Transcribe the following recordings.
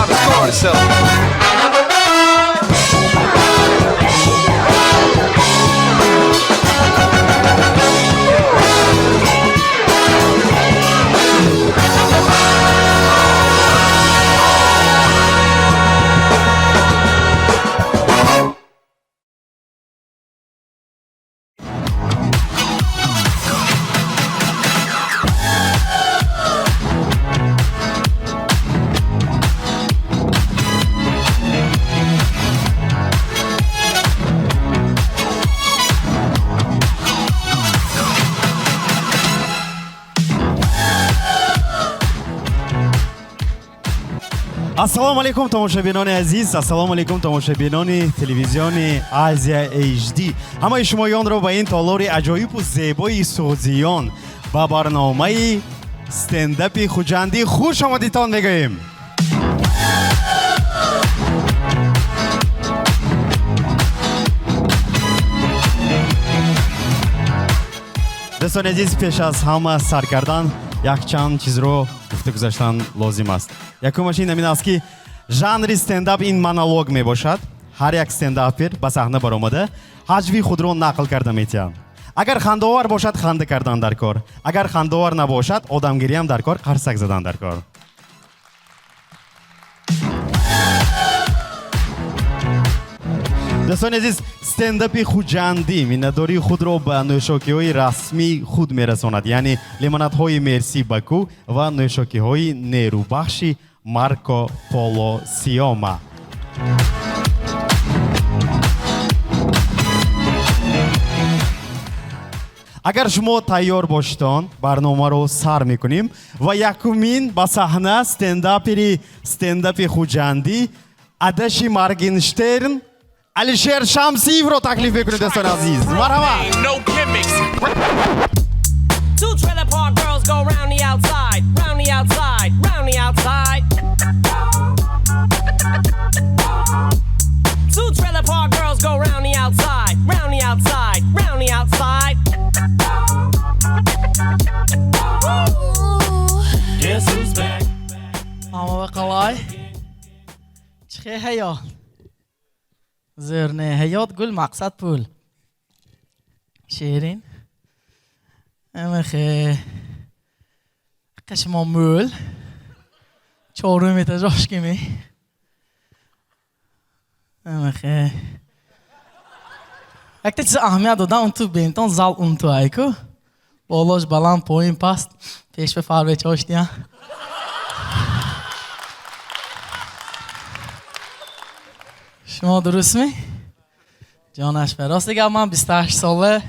Pop a score or something. Ассалому алайкум, тамошобинони азиз, ассалому алайкум, тамошобинони телевизиони Азия HD. Ҳамаи шумоёнро ба ин толори аҷоибу зебои Суғдиён, ба барномаи стендапи хуҷандӣ хуш омадитон мегӯем. Дӯстони азиз, пеш аз ҳама сар кардан якчанд чизро гуфта гузаштан лозим аст. Якумаш ин ҳамин аст, ки жанри стендап ин монолог мебошад. Ҳар як стендапер ба саҳна баромада, ҳаҷви худро нақл карда метиҳад. Агар хандаовар бошад, ханда кардан дар кор, агар хандаовар набошад, одамгириам дар кор, қарсак задан дар кор. Дӯстони азиз, стендапи хуҷандӣ миннатдории худро ба нӯшокиҳои расмии худ мерасонад, яъне лимонадҳои Мерси Баку ва нӯшокиҳои нерӯбахши Марко Поло Сиёма. Агар шумо тайёр бошедон, барномаро сар мекунем ва якумин ба саҳна стендапери стендапи хуҷандӣ, адаши Маргенштерн, Алишер Шамсиевро таклиф мекунем. Дӯстони азиз, марҳамат. No gimmicks. Two trailer park girls go round the outside, round the outside, round the outside. Two trailer park girls go round the outside, round the outside, round the outside. Guess who's back? Ҳамава қалай? Чихе ҳаёт? Зӯр не, ҳаёт гул, мақсад пул. Ширин. Амахе. Қашмо мӯл. Чорум этажош кими. Амахе. Якта чиз аҳамият додам, унту бентон зал унту айку. Болош баланд, поин паст. Пешбе фарбечош диян. Шумо дурустми? Ҷонаш ба. Рости гап, ман 28 сола,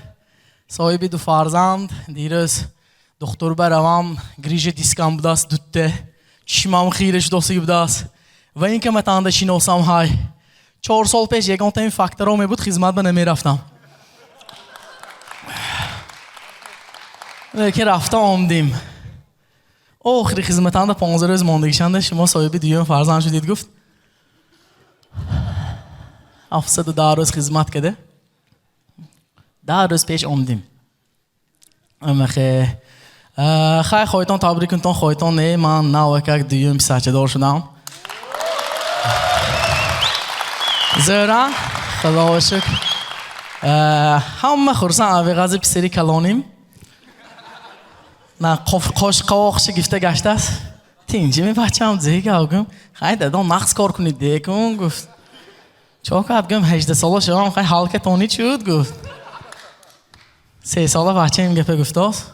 соҳиби ду фарзанд, дирӯз духтур баравам, грижа дискам будааст дутте. Чишмам хира шудосиги будааст. Ва ин ка матанда шиносам ҳай. 4 сол пеш ягонта ин факторо мебуд, хизмат ба намерафтам. Лекин рафта омдим. Охири хизматанда 15 рӯз мондагишанда шумо соҳиби дуюм фарзанд шудед гуфт. 710 рӯз хизмат карда. 10 рӯз пеш омдим. Амахе. Хай, хоҳитон табрик кунтон, хоҳитон не, ман навакак дуюм писарчадор шудам. Зӯра, худоро шукр. Ҳама хурсанд авиғази писари калоним. На қош қавоқши гифта гаштааст. Тинҷими бачам зега гум. Хай дадом, нақс кор кунед декун гуфт. Чо кард гум, 18 сола шавам, хай ҳалкатони чуд гуфт. 3 сола бачаим гапа гуфтааст.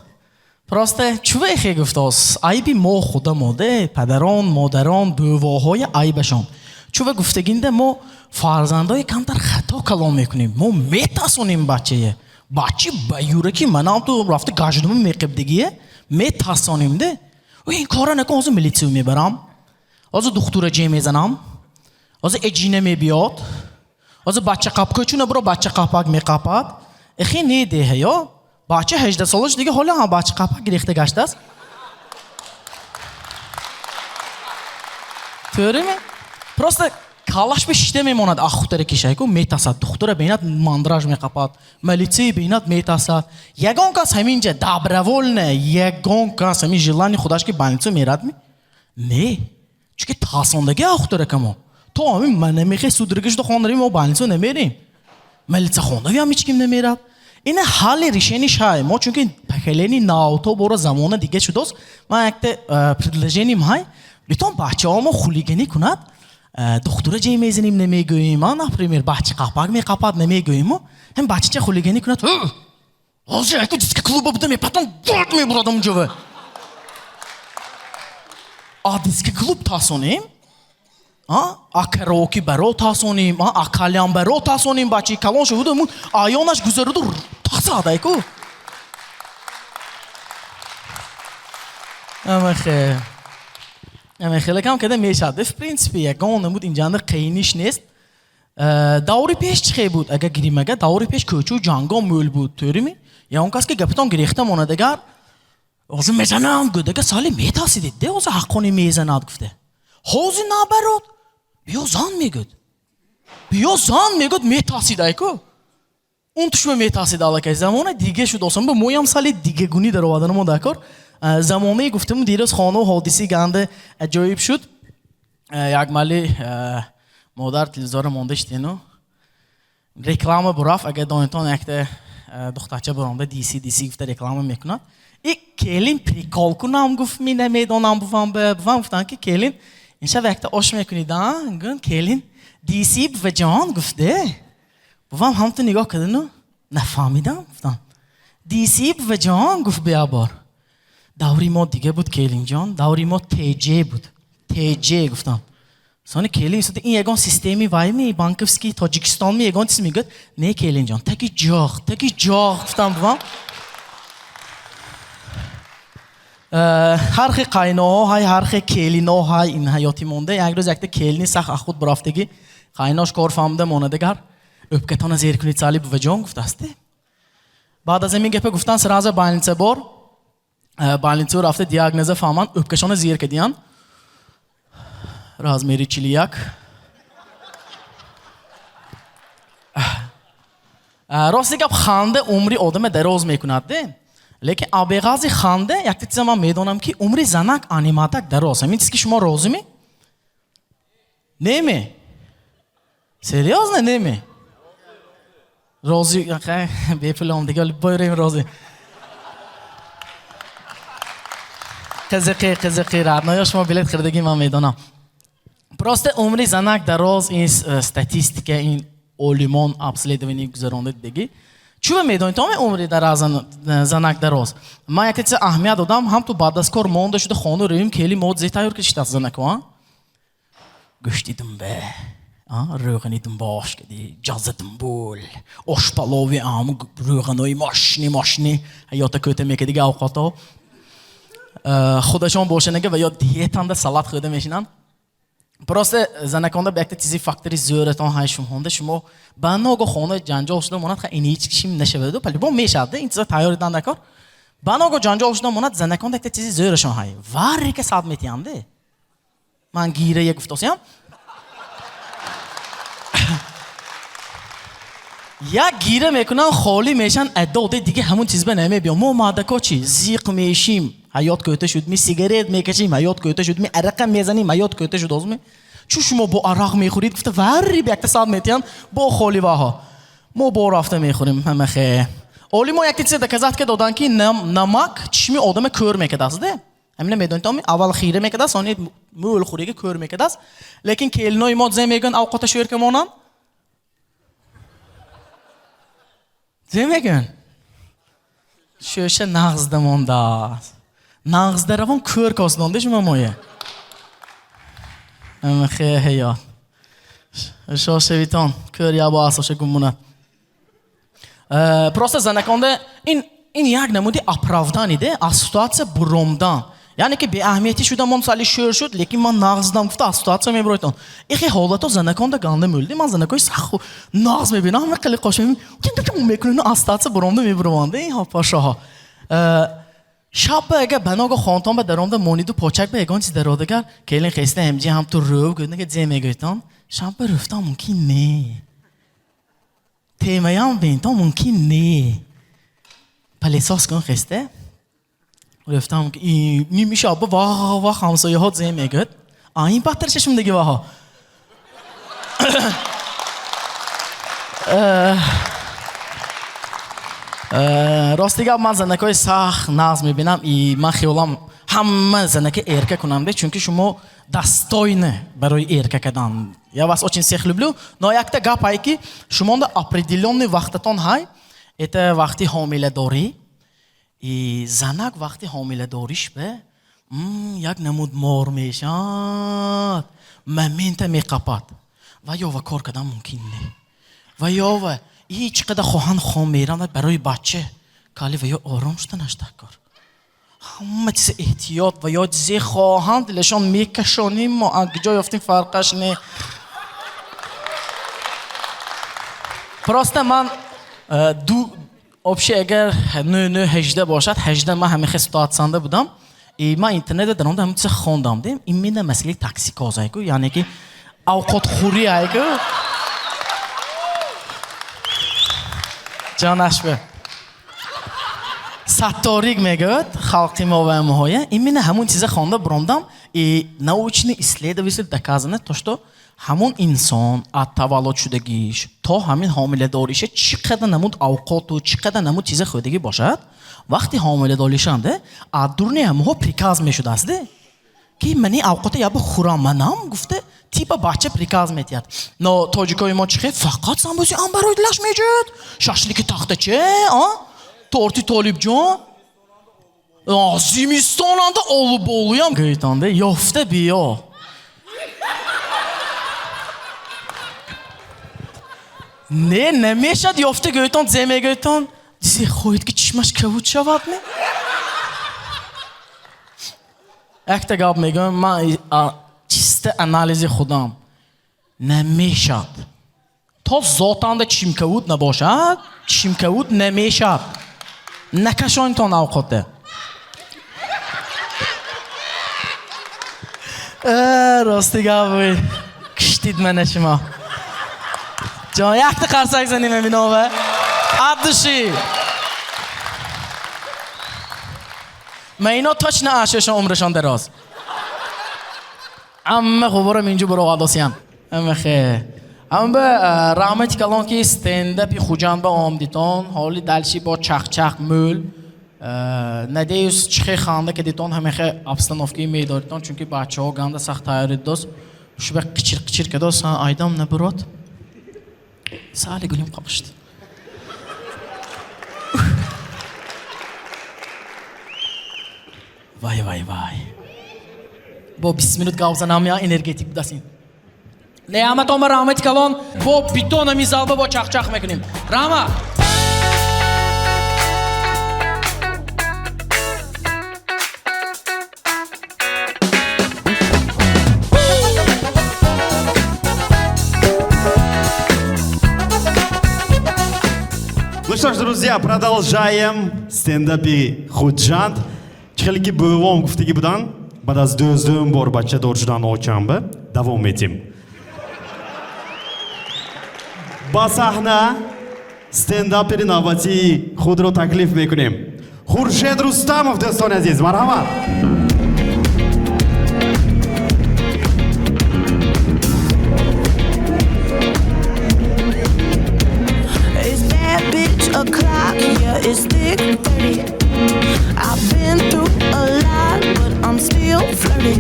Просто чувехе гуфтааст. Айби мо худамо де, падарон, модарон, бувоҳои айбашон. Чува гуфтагинда мо фарзандои камтар хато калон мекунем. Мо метасонем бачае. Бачи ба юраки манам ту рафта гаждума меқибдигие, метасонем де. Ин кора накун, ҳозир милитсия мебарам. Ҳозир духтура ҷе мезанам. Ҳозир эҷина мебиёд. Ҳозир бача қап кӯчуна биро, бача қапак меқапад. Эхи не деҳа ё? Бача 18 солаш дига ҳоло ҳам бача қапак гирехта гаштааст. Тӯрими? Просто калаш ба шишта мемонад ахутара кишайку метасад. Духтура бинад, мандраж меқапад. Милитсия бинад, метасад. Ягон кас ҳаминҷа добровольно, ягон кас ҳамин желание худаш ки больницу мерад ми? Не. Чунки тарсондагӣ ахтар мо. То ҳамин ман намехоҳ судорога шуда хонарем, мо больница намерем. Милица хонавӣ ҳам ҳеч ким намерад. Ина ҳалли решение шай. Мо чунки поколение нав то бора замона дига шудост. Ман якта предложением ҳай. Битон бачаҳо мо хулиганӣ кунад, духтура ҷей мезанем намегӯем, а, например, бача қапак меқапад намегӯем. Ҳам бачача хулиганӣ кунад. Ҳозир яку диска клуба буда мепатам, дод мебурадам унҷава. А диска клуб тасонем, а караоке баро тасонем, а кальян баро тасонем, бачаи калон шуда мун аёнаш гузаруду тасад айку. Амахе. Амахе, лекам када мешад. В принципе, ягон намуд инҷанда қийиниш нест. Даври пеш чӣ буд? Агар гиримага, даври пеш кӯчу ҷанго мӯл буд, тӯрими? Ягон кас ки гапитон гирехта монад агар, ҳозир мезанам, гӯдага сали метасидед, де ҳозир ҳаққони мезанад гуфта. Ҳозир наоборот, биё зан мегӯд. Биё зан мегӯд, метасид айку. Он тушма метасид аллакай. Замона дига шуд осон, бо моям сали дигагунӣ дароварданамо дар кор. Замонае гуфтам, дирӯз хону ҳодиси ганда аҷоиб шуд. Як мали модар телевизора монда шудену реклама бурафт, агар донитон якта духтарча буромда DC DC гуфта реклама мекунад. И келин прикол кунам гуфт, ми намедонам бувам бувам гуфтам ки келин ин шаб якта ош мекунид, а? Гун келин DC бува ҷон гуфте. Бувам ҳамту нигоҳ кардану нафаҳмидам гуфтам. DC бува ҷон гуфт биябор. Даври мо дига буд келинҷон, даври мо ТЖ буд. ТЖ гуфтам. Сони келин истод, ин ягон системи вай ми, банковский Тоҷикистон ми, ягон чиз мегӯяд. Не келинҷон, таги ҷоғ, таги ҷоғ гуфтам бувам. Ҳар хел қайноҳо ҳай, ҳар хел келино ҳай ин ҳаёти монда. Як рӯз якта келини сахт ахуд бурафтагӣ, қайнош кор фаҳмида монадагар, ӯпкатона зер кунед сали буваҷон гуфтааст. Баъд аз ҳамин гапа гуфтан сразу больница бор. Больница рафта диагноза фаҳманд, ӯпкашона зер кардиян. Размери 41. Рости гап, ханда умри одама дароз мекунад, де? Лекин абеғази ханда якта чиза ман медонам, ки умри занак аниматак дароз. Ҳамин чиз ки шумо розиме? Неме? Серьёзно, неме? Рози, бепул омдига, бойрем рози. Қизиқи, қизиқи, родноё шумо билет хирдагӣ ман медонам. Просто умри занак дароз ин статистика, ин олимон обследование гузаронда дидагӣ. Чӯ медонед, то умри занак дароз? Ман якта чиз аҳамият додам, ҳам ту баъд аз кор монда шуда хона рӯим, кели мод зе тайёр кишидааст занако, а? Гӯшти думба, рӯғани думбош кади, ҷаза думбул, ошпалови ам, рӯғанои мошни мошни, ҳаёта кӯта мекадига авқото. Худашон бошанага ва ё диетанда салат хӯрда мешинанд. Просто занаконда ба якта чизи фактори зӯратон ҳай шумонда, шумо ба ногоҳ хона ҷанҷол шуда монад, ха ин ҳеч кишим нашаваду, по-любому мешавад, ин чиза тайёр дидан дакор. Ба ногоҳ ҷанҷол шуда монад, занаконда якта чизи зӯрашон ҳай. Варрика сад метиҳанд, де. Ман гира як гуфтосиям. Як гира мекунанд, холӣ мешанд, адо, де дига ҳамун чиз ба намебиём. Мо мардако чӣ? Зиқ мешим, ҳаёт кӯта шуд, ми сигарет мекашим, ҳаёт кӯта шуд, ми арақа мезанем, ҳаёт кӯта шуд, озми. Чу шумо бо арақ мехӯред, гуфта варри ба якта сад метиҳанд, бо холӣ ваҳо. Мо бо рафта мехӯрем, ҳамахе. Олимо якта чизе доказат ка доданд, ки намак чишми одама кӯр мекадаст, де? Ҳамина медонед, ами аввал хира мекадаст, сони мӯл хӯрига кӯр мекадаст. Лекин келинои мо зе мегӯянд, авқота шӯр монанд? Зе мегӯянд? Шӯша нағзда мондааст. Нағзда равон кӯр косдонде шумо моя. Ҳамахе ҳаёт. Шошавитон, кӯр ябо асоша гум монад. Просто занаконда ин як намуди оправдание, де, аз ситуация буромдан. Яъне ки беаҳамиятӣ шуда мон сали шӯр шуд, лекин ман нағздам гуфта аз ситуация мебуройтон. Ихе ҳолато занаконда ганда мӯлди, ман занакои сахт нағз мебинам, ҳама қили қош мекунем, аз ситуация буромда мебуроманд, ин ҳо пошоҳо. Шаб ба агар баного хонтон ба даромда мониду почак ба ягон чиз дародагар, келин хеста ҳамҷи ҳам ту рӯв гӯднага зе мегӯйтон, шаб ба рӯфтан мумкин не. Темаям бинтон мумкин не. Пылесос кун хесте. Рӯфтан мумкин. Ними шаб ба вах вах ҳамсояҳо зе мегӯд. А ин бадтар шашумдаги ваҳо. Рости гап, ман занакҳои сахт нағз мебинам и ман хиёлам ҳама занака эрка кунам, чунки шумо достойны барои эрка кардан. Я вас очень всех люблю, но якта гап ҳай, ки шумонда определенный вақтатон ҳай, это вақти ҳомиладорӣ. И занак вақти ҳомиладориш бе як намуд мор мешавад, момента меқапад ва ё ва кор кардан мумкин не, ва ё ва и чӣ қадар хоҳанд хом меранд ва барои бача кали ва ё ором шуданаш дар кор, ҳама чиз эҳтиёт, ва ё зе хоҳанд дилашон мекашоним, мо ҷо ёфтим, фарқаш не. Просто ман ду вообще агар 9 9 18 бошад, 18 ман ҳамин хел ситуатсияда будам и ман интернетда дар омада ҳамин чиза хондам, дем именно масъалаи токсикоз айку, яъне ки овқотхӯрӣ айку. Ҷонашбе Сатторик мегӯяд халқи мо ва моҳоя, именно ҳамун чиза хонда биромдам и научный исследователь доказано то, что ҳамун инсон аз таваллуд шудагиш то ҳамин ҳомиладориша чӣ қадар намуд авқоту чӣ қадар намуд чиза хӯрдагӣ бошад, вақти ҳомиладоришанда аз дурни ҳамоҳо приказ мешудааст, ки мани авқота ябо хӯрам манам гуфта, типа бача приказ метиҳад. Но тоҷикои мо чӣ хел, фақат самбуси амбарои дилаш меҷӯяд, шашлики тахтаче, а торти Толибҷон, зимистонанда олу болуям гӯйтонда ёфта биё. Не, намешад ёфта гӯйтон, зе мегӯйтон, зе хоҳед, ки чишмаш кавуд шавад, не? Якта гап мегӯям, ман чисто анализи худам, намешад, то зотанда чишмкавуд набошад, чишмкавуд намешад. Накашонитон авқоте. Рости гап, киштид мана шумо. Ҷон, якта қарсак занем аминова от души. Ма ино точно ашешон умрашон дароз. Амма хуборам инҷо бароғадосиян. Амма хе. Амма раҳмати калон, ки стендапи Хуҷанд ба омдитон. Ҳоли дальше бо чахчах мӯл. Надеюсь, чихе ханда кадитон, ҳамехе обстановкаи медоритон, чунки бачаҳо ганда сахт тайёрид дос. Шуба қичир қичир кадос, айдам набурод. Сали гулим қопишд. Вай, вай, вай. Бо 20 минут гап занам, я энергетик будасин. Не, ҳаматон ба раҳмати калон, бо битон ҳами залба бо чахчах мекунем. Раҳмат! Ну что ж, друзья, продолжаем стендапи Худжанд. Чихелики бувом гуфтаги будан, баъд аз дӯздӯм бор бачадор шудан очамба, давом метим. Ба саҳна стендапери навбатии худро таклиф мекунем. Хуршед Рустамов, дӯстони азиз, марҳамат. It's bad bitch o'clock, yeah, it's thick 30. I've been through a lot, but I'm still flirty.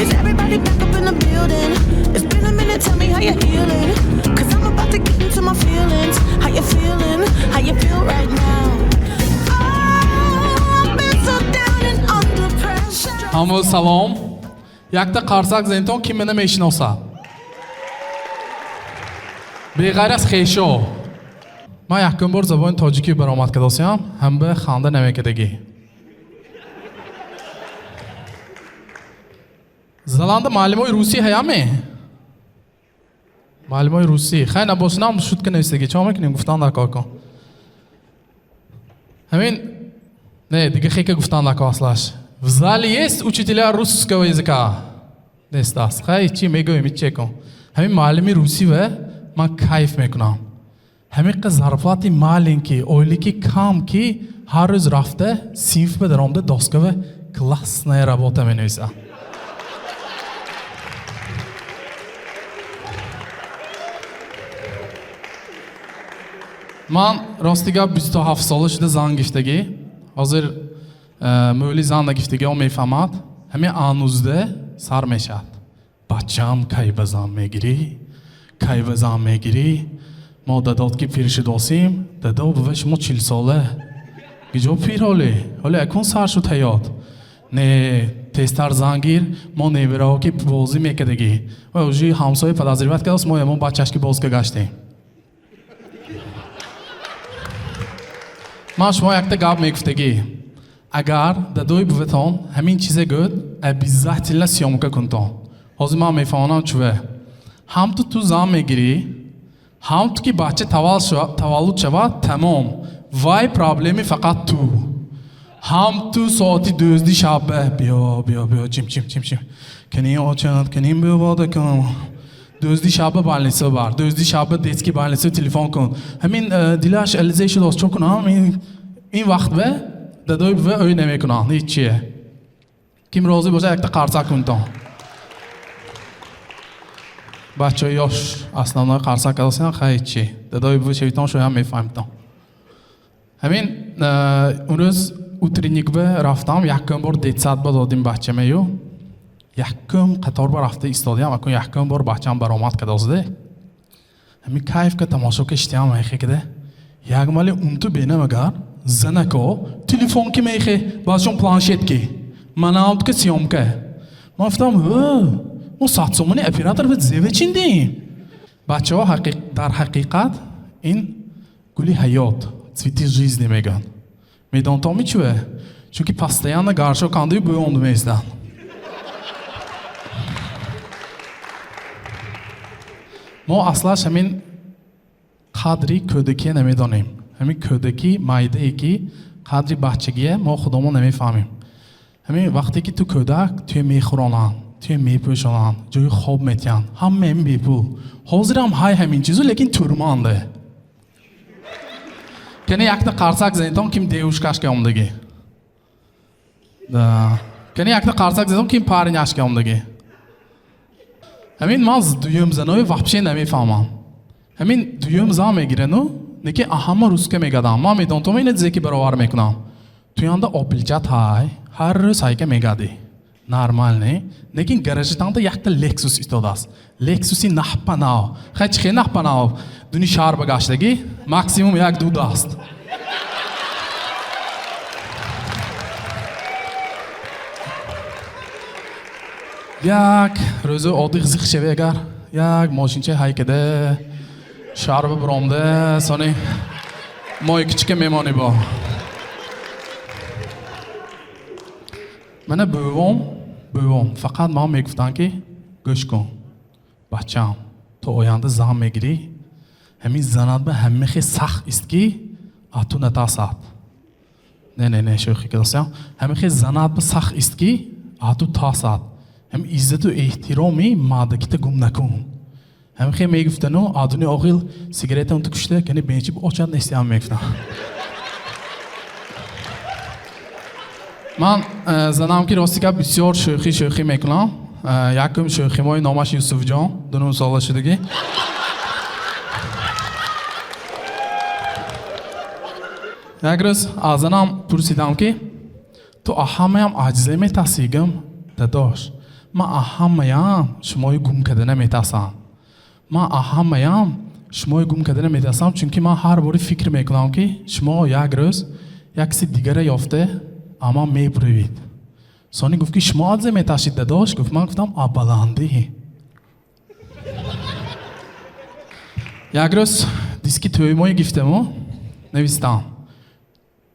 Is everybody back up in the building? It's been a minute, tell me how you're healing. 'Cause I'm about to get into my feelings. How you feeling? How you feel right now? Oh, I've been so down and under pressure. Ҳамо салом, якта қарсак зентон, ки мена мешиносад беғайр аз хешо. Ман якум бор забони тоҷикӣ баромад кардосиям, ҳамба ханда намекардагӣ. Заланда маълимои русӣ ҳаяме, маълимои русӣ хай набошинам, шутка нависагӣ чо мекунем, гуфтан дар кор кун ҳамин. Не, дига хека гуфтан дар кор. Аслаш в зале есть учителя русского языка? Нест аст. Хай, чӣ мегӯем, иче кун. Ҳамин маълими русӣ ва ман кайф мекунам, ҳамин қа зарплати маленький, ойлики кам, ки ҳар рӯз рафта синф ба даромада доскава «классная работа» менависад. Ман рости гап 27 сола шуда зан гирифтагӣ. Ҳозир мӯли зан нагирифтагиҳо мефаҳмад. Ҳамин анузда сар мешавад. Бачам, кай ба зан мегирӣ? Кай ба зан мегирӣ? Мо дадот ки пир шудосем, дадо бува шумо 40 сола. Гиҷо пир ҳоле? Ҳоле акун сар шуд ҳаёт. Не, тезтар зан гир, мо невараҳо ки бозӣ мекардагӣ. Ва уже ҳамсоя подозревать кардааст, мо ягон бачашки бозка гаштем. Ман шумо якта гап мегуфтагӣ. Агар дадои буватон ҳамин чизе гӯд, обязательно съёмка кунтон. Ҳозир ман мефаҳмонам чуве. Ҳам ту зан мегирӣ, ҳам ту ки бача таваллуд шавад, тамом. Вай проблеми фақат ту. Ҳам ту соати 12 шабе биё, биё, биё, чим, чим, чим, чим. Кани очад, кани биё бода кун. 12 шаба больница бар, 12 шаба детский больница телефон кун. Ҳамин дилаш ализе шудааст, чо кунам? Ин вақт бе дадои бува ӯй намекунанд, ҳеҷ чие. Ким розӣ бошад, якта қарсак кунтон. Бачаҳои ёш основной қарсак кардосиан, хай ҳеҷ чи. Дадои бува шавитон шоям мефаҳмитон. Ҳамин он рӯз утренник ба рафтам, якум бор детсад ба додим бачамаю. Якум қатор ба рафта истодиам, акун якум бор бачам баромад кардозде. Ҳамин кайф ка тамошо ка иштиҳам мехе киде. Як мали унту бенам агар занако телефон ки мехе, баъзшон планшет ки. Манам ка съёмка. Ман гуфтам, мо 100 сомони оператор ба зеве чиндем. Бачаҳо дар ҳақиқат ин гули ҳаёт, цветы жизни мегӯянд. Медонтоми чуве? Чунки постоянно горшок кандаю бӯй онду меистад. Мо аслаш ҳамин қадри кӯдакия намедонем. Ҳамин кӯдакӣ майдае ки қадри бачагия мо худомон намефаҳмем. Ҳамин вақте ки ту кӯдак, туя мехӯронанд, туя мепӯшонанд, ҷои хоб метиҳанд, ҳама ин бепул. Ҳозирам ҳай ҳамин чизу, лекин турманде. Кани якта қарсак занитон, ким девушкашка омдагӣ. Да. Кани якта қарсак занитон, ким пареняшка омдагӣ. Ҳамин ман дуюм занои вообще намефаҳмам. Ҳамин дуюм зан мегирану, неки ҳама русска мегадам. Ман медонтом ина зеки баровар мекунам. Туянда Опелчат ҳай, ҳар рӯз ҳайка мегадӣ. Нормально. Лекин гаражитанда якта Lexus истодааст. Lexuси наҳпанав. Хай чи хел наҳпанав? Дуни шаҳр ба гаштагӣ, максимум як ду даст. Як рӯзи оддӣ зиқ шавӣ агар, як мошинча ҳайкада, шаҳр ба биромда, сони мои кичика мемонӣ бо. Мана бувом фақат ман мегуфтанд ки гӯш кун, бачам, ту оянда зан мегирӣ, ҳамин занат ба ҳама хел сахт ист ки аз ту натарсад. Не, не, не, шӯхӣ кардосиам. Ҳама хел занат ба сахт ист ки аз ту тарсад. Ҳамин иззату эҳтироми мардакита гум накун. Ҳамин хел мегуфтану адуни оғил сигаретам ту кушта, кани бенчи очад нестиам мегуфтам. Ман занам ки рости гап бисёр шӯхӣ шӯхӣ мекунам. Якум шӯхимои номаш Юсуфҷон, 2 сола шудагӣ. Як рӯз аз занам пурсидам ки ту ҳамаям аҷза метарсӣ? Гум дадош, ман ҳамаям шумои гум карда наметарсам. Ман ҳамаям шумои гум карда наметарсам, чунки ман ҳар бори фикр мекунам ки шумо як рӯз як киси дигара ёфта ама мебуравед. Сони гуфт ки шумо аҷза метарсид дадош? Гуфт, ман гуфтам а баландӣ. Як рӯз диски тӯймои гирифтаму навистам.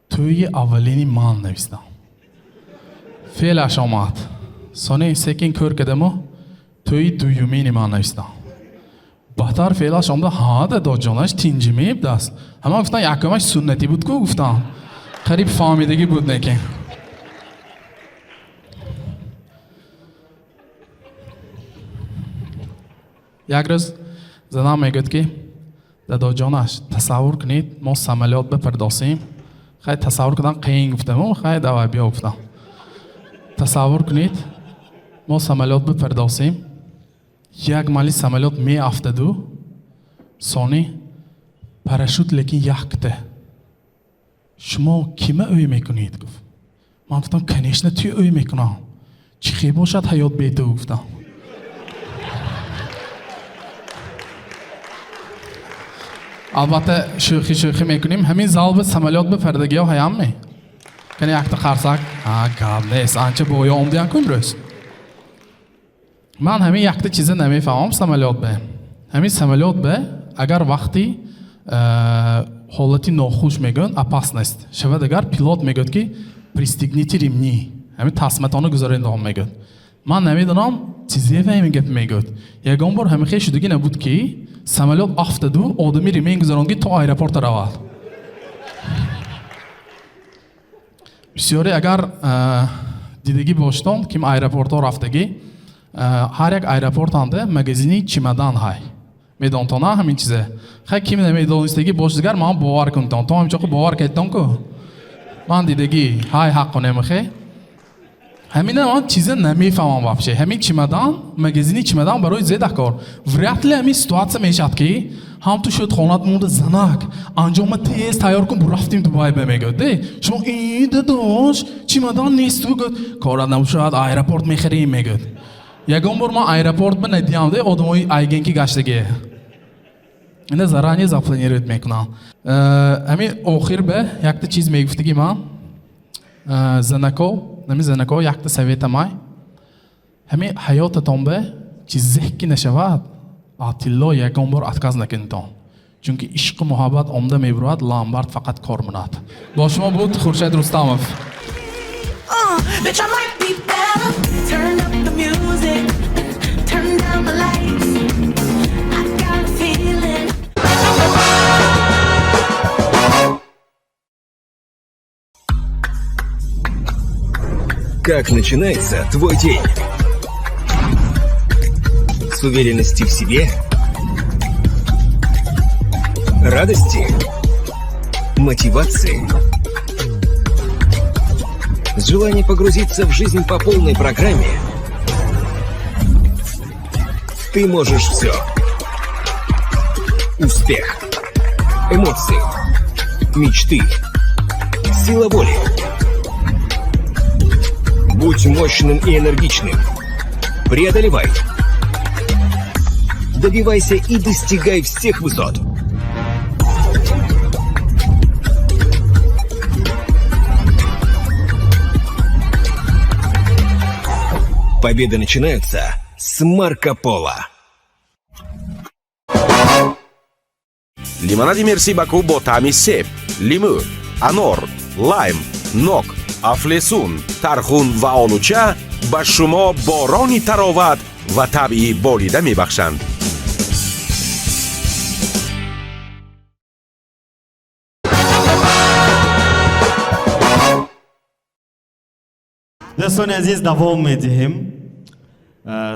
Тӯйи аввалини ман навистам. Феълаш омад. Сони секин кӯр кардаму тӯйи дуюмини ман навистам. Баъдтар феълаш омада, ҳа дадоҷонаш тинҷи мебдаст. Ҳама гуфтан якумаш суннатӣ буд ку гуфтам. Қариб фаҳмидагӣ буд неки. Як рӯз занам мегӯяд ки дадоҷонаш, тасаввур кунед, мо самолёт бипардосем. Хай тасаввур кардан қиин гуфтаму, хай давай биё гуфтам. Тасаввур кунед, мо самолёт бипардосем, як мали самолёт меафтаду, сони Парашют лекин якта. Шумо кима ӯй мекунед, гуфт. Ман гуфтам, конечно, туй ӯй мекунам. Чӣ хел бошад ҳаёт бе ту, гуфтам. Албатта, шӯхӣ шӯхӣ мекунем. Ҳамин зал ба самолёт ба пардагиҳо ҳаям ме? Кани якта қарсак. А, гап нест. Анча боя омадиян ку имрӯз. Ман ҳамин якта чиза намефаҳмам самолёт ба. Ҳамин самолёт ба агар вақти ҳолати нохуш мегӯянд, опасность шавад, агар пилот мегӯяд, ки пристегните ремни, ҳамин тасматонро гузаред, он мегӯяд. Ман намедонам, чизе ва ҳамин гап мегӯяд. Ягон бор ҳамин хел шудагӣ набуд, ки самолёт афтаду одами ремень гузаронд, ки то аэропорт равад. Бисёре агар дидагӣ боштон, ким аэропортҳо рафтагӣ, ҳар як аэропорт ҳанда магазини чемодан ҳай. Медонтона ҳамин чизе? Хай, ким намедонистагӣ бош, дигар ман бовар кунтон. То ҳамин чоқи бовар кардтон ку? Ман дидагӣ ҳай, ҳаққу немихе. Ҳамина ман чиза намефаҳмам вообще. Ҳамин чемодан, магазини чемодан барои зе дакор? Вряд ли ҳамин ситуация мешавад, ки ҳам ту шуд хонат монда, занак анҷома тез тайёр кун, бурафтим Дубай ба мегӯяд. Де шумо и дадош, чемодан нест, гӯяд. Корат набошад, аэропорт мехарем, мегӯяд. Ягон бор ман аэропорт ба надиям, де одамои айгенки гаштагӣ. Ина заранее запланировать мекунам. Ҳамин охир ба якта чиз мегуфтагӣ ман. Занако, ҳамин занако якта совет амай. Ҳамин ҳаётатон ба чизе ки нашавад, тилло ягон бор отказ накунедтон. Чунки ишқу муҳаббат омда мебурад, ломбард фақат кор монад. Бо шумо буд Хуршед Рустамов. Bitch, I might be better. Turn up the music, turn down the lights. I got a feeling. Как начинается твой день? С уверенности в себе? Радости? Мотивации? С желанием погрузиться в жизнь по полной программе? Ты можешь все. Успех. Эмоции. Мечты. Сила воли. Будь мощным и энергичным. Преодолевай. Добивайся и достигай всех высот. Победы начинаются с Марко Поло. Лимонади Мерси Баку бо таъми себ, лимӯ, анор, лайм, нок, афлесун, тархун ва олуча ба шумо борони тароват ва табъи болида мебахшанд. Дӯстони азиз, давом медиҳем.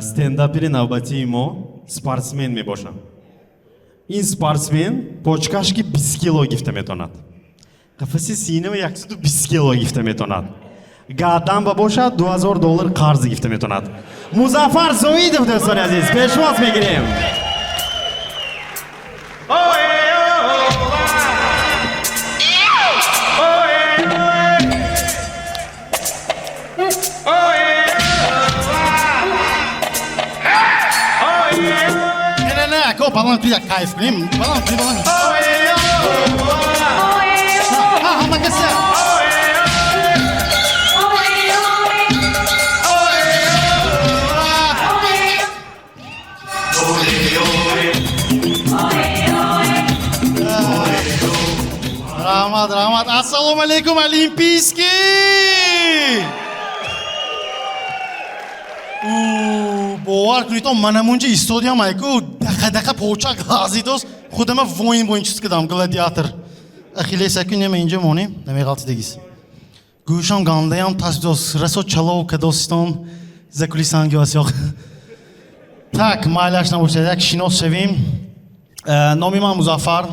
Стендапери навбатии мо спортсмен мебошад. Ин спортсмен почкаш ки 20 кило гифта метавонад, қафаси синава 120 кило гифта метавонад, гадан ба бошад 2000 доллар қарз гифта метавонад. Музаффар Зоидов, дӯстони азиз, пешвоз мегирем. Не, не, ако баланд кунӣ, як кайф кунем. Баланд кунӣ, баланд. Ҳа, ҳама каса. Раҳмат, раҳмат. Ассалому алайкум, Олимпийский! У, бовар кунед, манамунҷа истодиам, айку дақа дақа почак лағзидост, худама воин воин чиз кардам, гладиатор. Ахиллес аку нема инҷа монем, намеғалтидагис. Гӯшам гандаям тасдос, расо чалов кадостон, за кулисанги васёқ. Так, майлаш набошад, як шинос шавем. Номи ман Музаффар,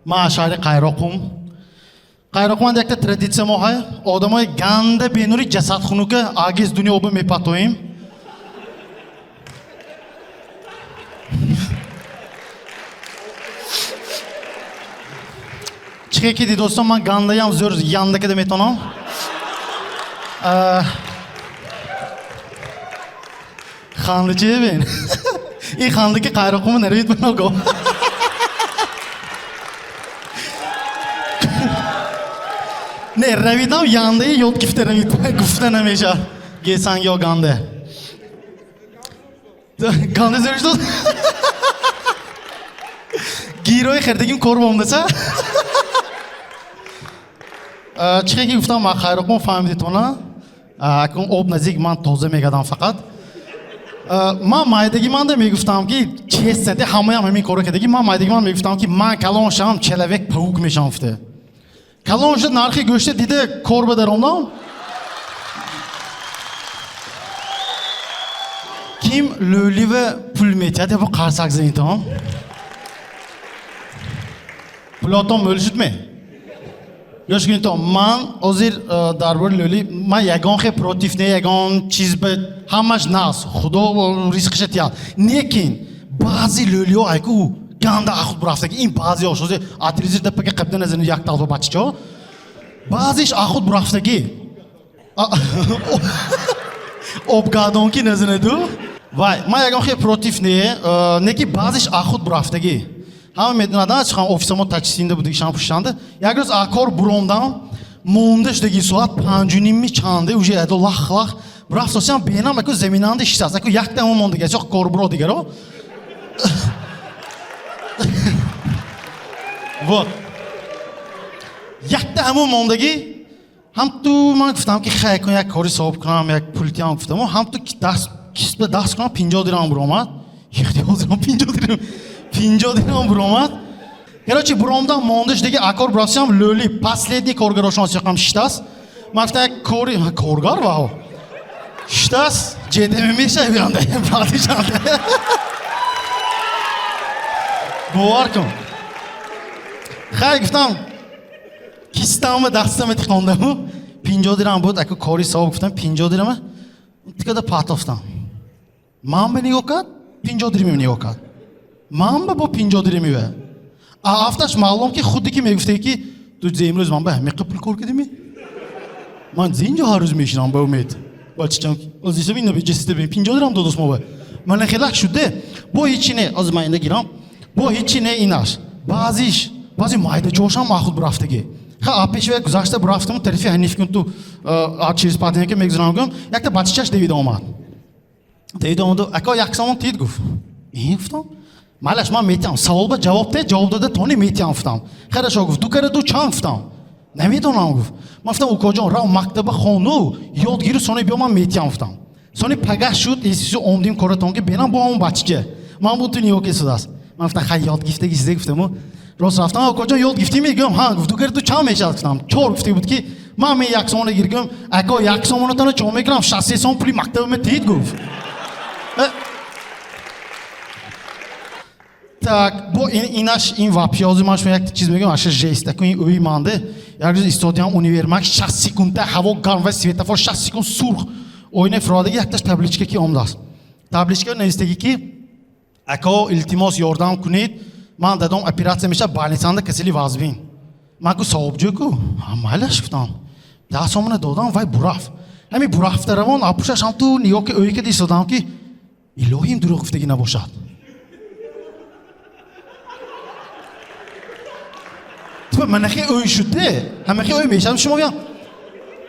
ман аз шаҳри Қайроқум. Қайроқуманд якта традитсия мо ҳай, одамои ганда бенури ҷасадхунука агиз дунё оба мепатоем. Чӣ ки дидостам, ман гандаям зӯр янда када метонам. Ханда чи бин? Ин ханда ки қайроқуми наравид маного. Не, равидам яндаи ёд гифта равид. Гуфта намеша. Гесанг ё ганда. Ганда зӯр шуд? Гирои хердагим кор бомдаса? Чӣ ки гуфтам, ман қайроқум фаҳмидитона. Акун об наздик ман тоза мегардам фақат. Ман майдаги манда мегуфтам ки честно, ҳамаям ҳамин корро кардаги. Ман майдаги ман мегуфтам ки ман калон шавам человек паук мешавам гуфта. Калон шуд нархи гӯшта дида кор ба даромдам. Ким лӯлива пул метиҳад, я бо қарсак занитам. Пулотон мӯл шудме? Гӯш кунед, ман ҳозир дар бораи лӯли, ман ягон хе против не, ягон чиз ба ҳамаш нас, Худо ризқиша тиҳад. Лекин баъзе лӯлиҳо айку ганда ахуд бурафтаги. Ин баъзеҳо шозе атризир да пака қабда назани як талба бачачо. Баъзеш ахуд бурафтаги. Обгадонки назанаду. Вай, ман ягон хе против не, неки баъзеш ахуд бурафтаги. Ҳама медонаданд, чӣ офисамо тачисинда будик шам пушанда. Як рӯз акор буромдам, мондаш деги соат панҷу нимми чанде, уже эдо лах-лах. Бурафт сосиам бенам, аку заминанда шистаст. Аку якта ҳамон монда, гачоқ кор буро дигаро. Вот. Якта ҳамон мондаги, ҳам ту ман гуфтам ки хай кун як кори соҳиб кунам, як пултиам гуфтам, ҳам ту даст кисба даст кунам 50 дирам буромад. Ихтиёр дирам 50 дирам. 50 дирам буромад. Короче, буромдам мондаш деги акор бурафсиам лӯли последний коргарошон сиқам шиштаст. Ман гуфтам як кори коргар вау. Шиштаст, ҷедеми мешавад биранда, баъдишанда. Бовар кун. Хай гуфтам кистамма дастама тиқондаму 50 дирам буд, аку кори соҳиб гуфтам 50 дирама тикада патофтам. Ман ба нигоҳ кард, 50 дирами нигоҳ кард. Ман ба бо 50 дирами ва. А афташ маълум ки худи ки мегуфте ки ту зе имрӯз ман ба ҳамин қипул пул кор кардими? Ман зе инҷо ҳар рӯз мешинам ба умед. Бачачам, оз исо бин, ҷесида бин, 50 дирам додос мо ба. Ман хелак шуде. Бо ҳечи не, оз ман инда гирам. Бо ҳечи не инаш. Баъзиш, баъзи майда ҷошам махуд бурафтаги. Ха, а пеш вай гузашта бурафтаму тарафи Ҳаниф кун ту, а через патенка мегузарам гум, якта бачачаш давида омад. Давида омаду, ака як сомон тид гуфт. Ин гуфтам. Малаш ман метиҳам. Савол ба ҷавоб де, ҷавоб дода тони метиҳам гуфтам. Хорошо гуфт, ду кара ду чанд гуфтам. Намедонам гуфт. Ман гуфтам укоҷон, рав мактаба хону, ёд гиру сони биё ман метиҳам гуфтам. Сони пагах шуд, эсису омдим коратон ки бенам бо он бачча. Ман бу ту нигоҳ кесудааст. Ман гуфтам хай ёд гифтаги сизе гуфтаму. Рост рафтам, укоҷон ёд гифтӣ мегӯям, ҳа гуфт, ду кара ду чанд мешавад гуфтам. Чор гуфта буд ки ман ме як сомона гиргам, ако як сомонатонро чо мекунам, 63 сом пули мактабама тид гуфт. Так, бо инаш ин вообще ҳозир ман шумо як чиз мегӯям, аша жест, аку ин ӯи манде. Як рӯз истодиам универмаг 60 секунда ҳаво гарм ва светофор 60 секунд сурх. Оина фуродаги якташ табличка ки омдааст. Табличка навистаги ки ако илтимос ёрдам кунед, ман дадом оператсия мешавад, больницанда касали вазбин. Ман ку соҳибҷӯ ку, майлаш гуфтам. 10 сомона додам, вай бурафт. Ҳамин бурафта равон, апушаш ҳам ту нигоҳ ки ӯи кади истодам ки илоҳим дурӯғ гуфтагӣ набошад. Типа манахи ӯй шуд де, ҳамахи ӯй мешавам шумо гӯям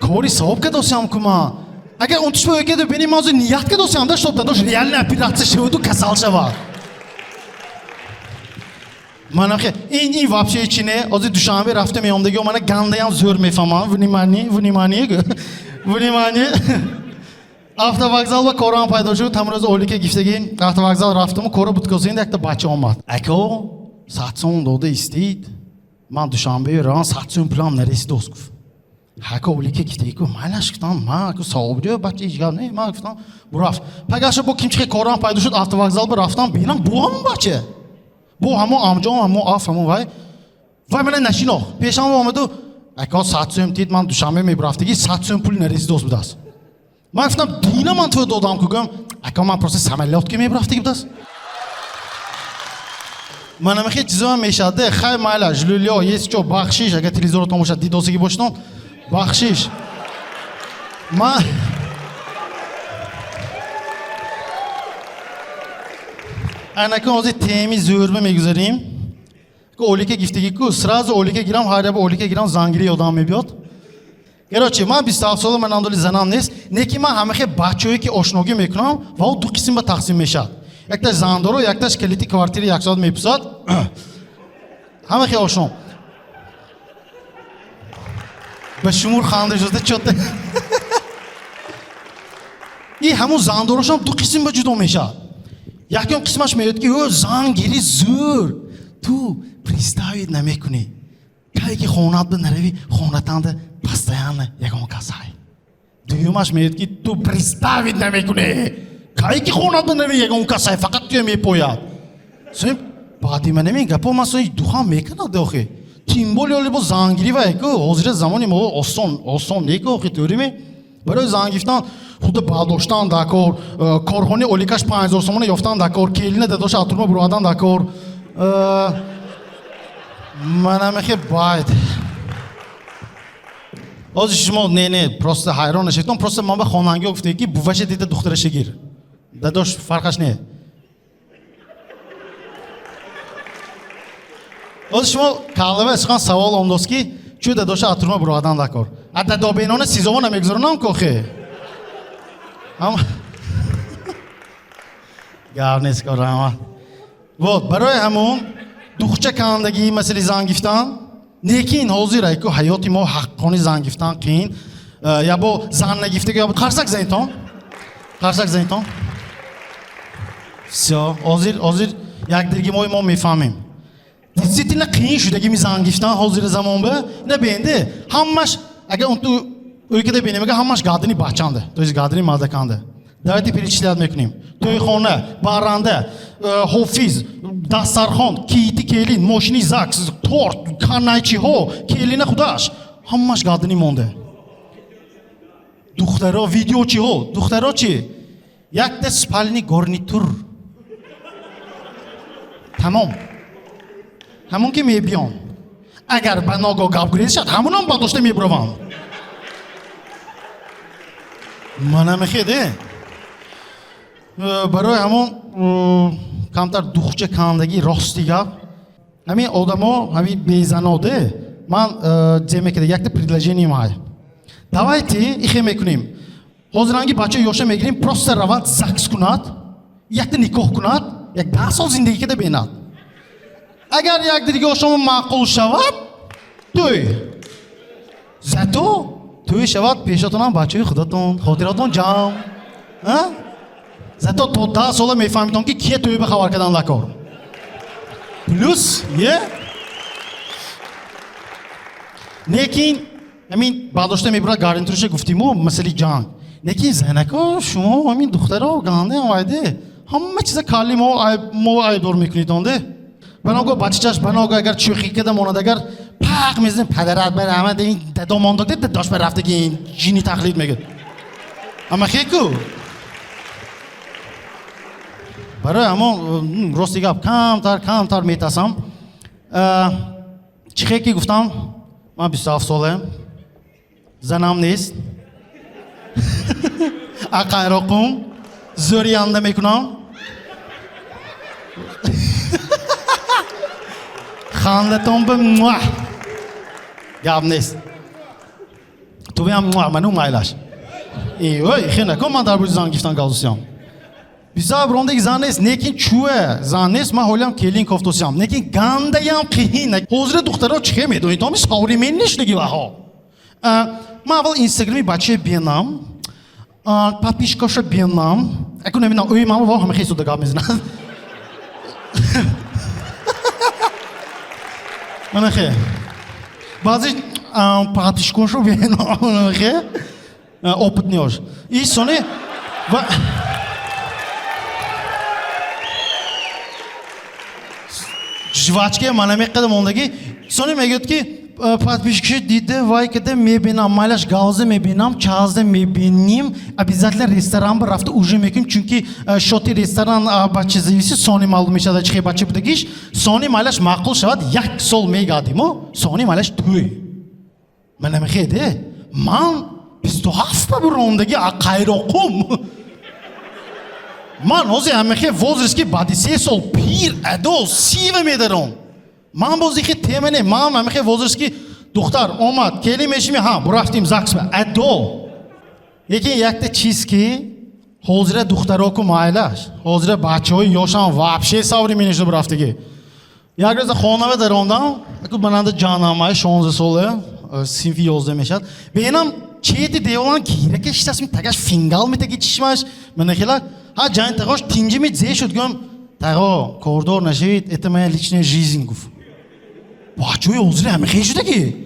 кори савоб кадосиам ку ман. Агар он тушба ӯй каду бини ман ҳозир ният кадосиам да, чтоб дадош реально оператсия шаваду касал шавад. Манахи ин вообще чи не, ҳозир Душанбе рафта меомдагиё мана гандаям зӯр мефаҳмам. Внимание, внимание, внимание. Автовокзал ва корам пайдо шуд, ҳамон рӯз ойлика гифтаги автовокзал рафтаму кора буткосинда якта бача омад. Ако 100 сом дода истид. Ман Душанбе равам 100 сом пулам нарасид дӯст гуфт. Ҳака олика гифтаги ку майлаш гуфтам, ман аку соҳиб бача ҳеҷ гап не, ман гуфтам бурафт. Пагаша бо кимчихе корам пайдо шуд, автовокзал ба рафтам, бинам бо ҳамон бача. Бо ҳамон амҷом, ҳамон аф, ҳамон вай. Вай мана нашинохт. Пешам омаду, ака 100 сом тид, ман Душанбе мебурафтаги 100 сом пул нарасид дӯст будааст. Ман гуфтам дина ман ту додам ку гӯям, ака ман просто самолёт ки мебурафтаги будааст. Манамихи чизоам мешавад. Хай майлаш, люлё, есть чо, бахшиш, агар телевизорро тамоша дидосагӣ бошед, бахшиш. Ман Айнакун ҳозир теми зӯрба мегузарем. Ку олика гифтагӣ ку, сразу олика гирам, ҳар яба олика гирам, зангири ёдам мебиёд. Короче, ман 27 сола, ман андоли занам нест, не ки ман ҳамахе бачаҳое ки ошногӣ мекунам, ва ӯ ду қисм ба тақсим мешавад. Якташ зандоро, якташ калити квартири як соат мепусад. Ҳамахе ошно. Ба шумур ханда шуда чота. И ҳамун зандорошам ду қисм ба ҷудо мешавад. Якум қисмаш мегӯяд ки ё зан гири зӯр, ту представить намекунӣ. Кае ки хонат ба наравӣ, хонатанда постоянно ягон кас ҳай. Дуюмаш мегӯяд ки ту представить намекунӣ. Кае ки хонат ба наравӣ, ягон кас ҳай, фақат туя мепояд. Соим баъди ман намин гапо ман сои духам мекунад охи. Тем более оли бо зангирӣ вай ку ҳозира замони мо осон, осон не ку охи тӯри ми? Барои зан гирифтан худа бардоштан дакор, корхонаи оликаш 5000 сомона ёфтан дакор, келина дадоша атурма буродан дакор. Манамихе байд. Ҳозир шумо не не просто ҳайрон нашавед, просто ман ба хонангиҳо гуфтем ки буваша дида духтараша гир. Дадош фарқаш не. Ҳозир шумо калава сухан савол омдост ки чӯ дадоша атурма буродан дакор. А дадобенона сизово намегузаронам кохе. Ҳам гап нест ко раҳмат. Вот барои ҳамун духча кандагии масъали зан гирифтан, лекин ҳозир айку ҳаёти мо ҳаққони зан гирифтан қиин. Ябо зан нагифтаги ябо қарсак занитон. Қарсак занитон. Всё, ҳозир ҳозир якдиги мои мо мефаҳмем. Действительно қиин шудагими зан гирифтан ҳозири замон ба. На бенде, ҳамаш агар он ту ӯйкада бинем, агар ҳамаш гадини бачанда, то есть гадини мардаканда. Давайте перечислять мекунем. Тӯйхона, баранда, ҳофиз, дастархон, кити келин, мошини ЗАГС, торт, канайчиҳо, келина худаш. Ҳамаш гадини монда. Духтаро, видеочиҳо, духтаро чи? Якта спальни гарнитур. Тамом. Ҳамон ки мебиён. Агар ба ногоҳ гап гурез шад, ҳамонам бардошта мебуравам. Мана мехеде. Барои ҳамон камтар духча кандагӣ рости гап. Ҳамин одамо, ҳамин безаноде, ман зе мекида якта предложение май. Давайте ихе мекунем. Ҳозиранги бача ёша мегирем, просто равад ЗАГС кунад, якта никоҳ кунад, як 10 сол зиндагӣ када бинад. Агар якдиги ошомо маъқул шавад, тӯй. Зато тӯй шавад пешатонам бачаи худатон, хотиратон ҷамъ. А? Зато то 10 сола мефаҳмитон ки кие тӯй ба хабар кардан лакор. Плюс, е? Лекин ҳамин бардошта мебурад гарнитураша гуфтиму масъали ҷанг. Лекин занако шумо ҳамин духтаро гандаам вайде. Ҳама чиза калли мо айбдор мекунитонде. Баного бачачаш баного агар чӯхӣ када монад агар пақ мезанем падарат бар ҳама ин дадо мондо де дадош бар рафтаги ин ҷини тақлид мегӯяд. Ама хеку. Барои ҳамон рости гап камтар камтар метасам. Чӣ хе ки гуфтам ман 27 солаям. Занам нест. Ақайроқум зӯриянда мекунам. Хандатон ба муа. Гап нест. Тувиам муа ману майлаш. Эй, ой, хе накун ман дар бораи зан гирифтан галзусиям. Бисёр брондаги зан нест, лекин чӯе зан нест, ман ҳолиам келин кофтосиям. Лекин гандаям қиҳин. Ҳозира духтаро чӣ хе медонед? Томи современный шудаги ваҳо. Ман аввал инстаграми бачае бинам, подписчикоша бинам. Акун намедонам, ӯи ман во ҳама хе суда гап мезанад. Мана хе. Баъзе подписчикоша бинам, хе. Опытный ош. И сони ва жвачка мана меқадам ондаги. Сони мегӯяд ки Подписчик дида, вай када мебинам, майлаш галза мебинам, чазда мебиним, обязательно ресторан ба рафта ужин мекунем, чунки счёти ресторан бача зависит, сони маълум мешавад чихе бача будагиш, сони майлаш маъқул шавад, як сол мегадиму, сони майлаш тӯй. Ман намехеде, ман 27 ба бурондаги қайроқум. Ман ҳозир ҳамахе возраст ки баъди 3 сол пир адо сива медаром. Ман боз ихе тема не, ман ҳамахе возраст ки духтар омад, кели мешими, ҳа, бурафтим ЗАГС ба адо. Лекин якта чиз ки ҳозира духтароку майлаш, ҳозира бачаҳои ёшам вообще современный шуда бурафтагӣ. Як рӯза хонава даромдам, аку мананда ҷанамай 16 сола, синфи 11 мешавад. Бенам чети деволан гира кашидааст, тагаш фингал метаги чишмаш, мана хела, ҳа ҷани тағош тинҷими зе шуд, гӯям, тағо, кордор нашавед, это моя личная жизнь, гуфт. Бачаҳои ҳозира ҳамихел шудагӣ.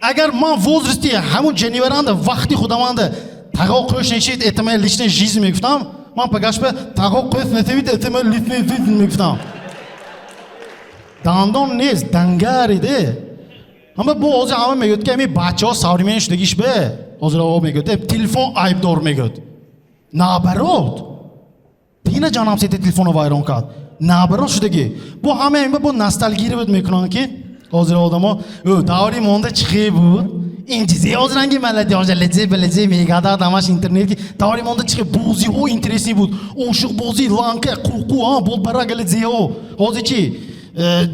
Агар ман возрасти ҳамун ҷаниваранда вақти худаманда тағо қӯш нашавед, это моя личная жизнь мегуфтам, ман пагашба тағо қӯш нашавед, это моя личная жизнь мегуфтам. Дандон нест, дангариде. Ҳама бо ҳозир ҳама мегӯяд ки ҳами бачаҳо современный шудагиш бе. Ҳозир о мегӯяд, телефон айбдор мегӯяд. Наоборот. Дина ҷанам сете телефонро вайрон кард. Наоборот шудагӣ. Бо ҳама ин бо ностальгировать мекунанд ки ҳозир одамо, ӯ даври монда чихе буд? Ин чизе ҳозир ранги маладиёжа лезе балезе мегадад ҳамаш интернет ки даври монда чихе бозиҳо интересный буд. Ошиқбозӣ, ланка, қуқу, а болбарага лезеҳо. Ҳозир чи?